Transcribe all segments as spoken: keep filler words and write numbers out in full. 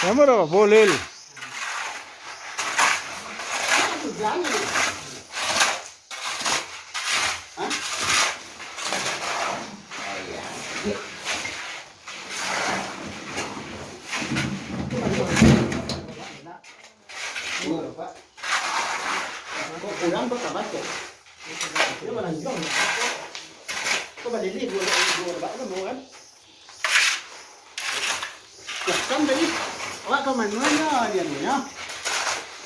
Nama dah boleh. Awak ka manuanyo, dia nyo.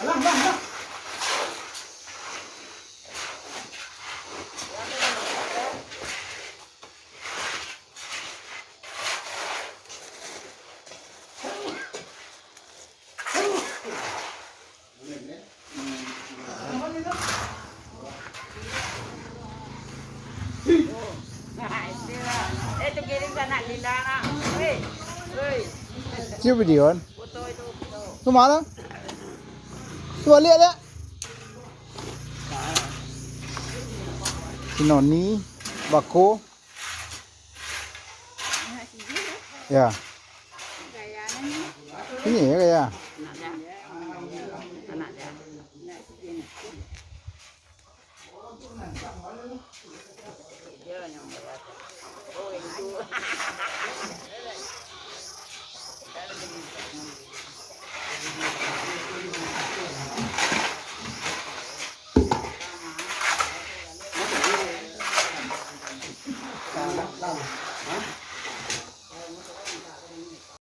Alah, alah, alah. Cium video kan? Tu mana? Tu baliak, liak. Si Noni, bako. Ya. Ini ya, gaya.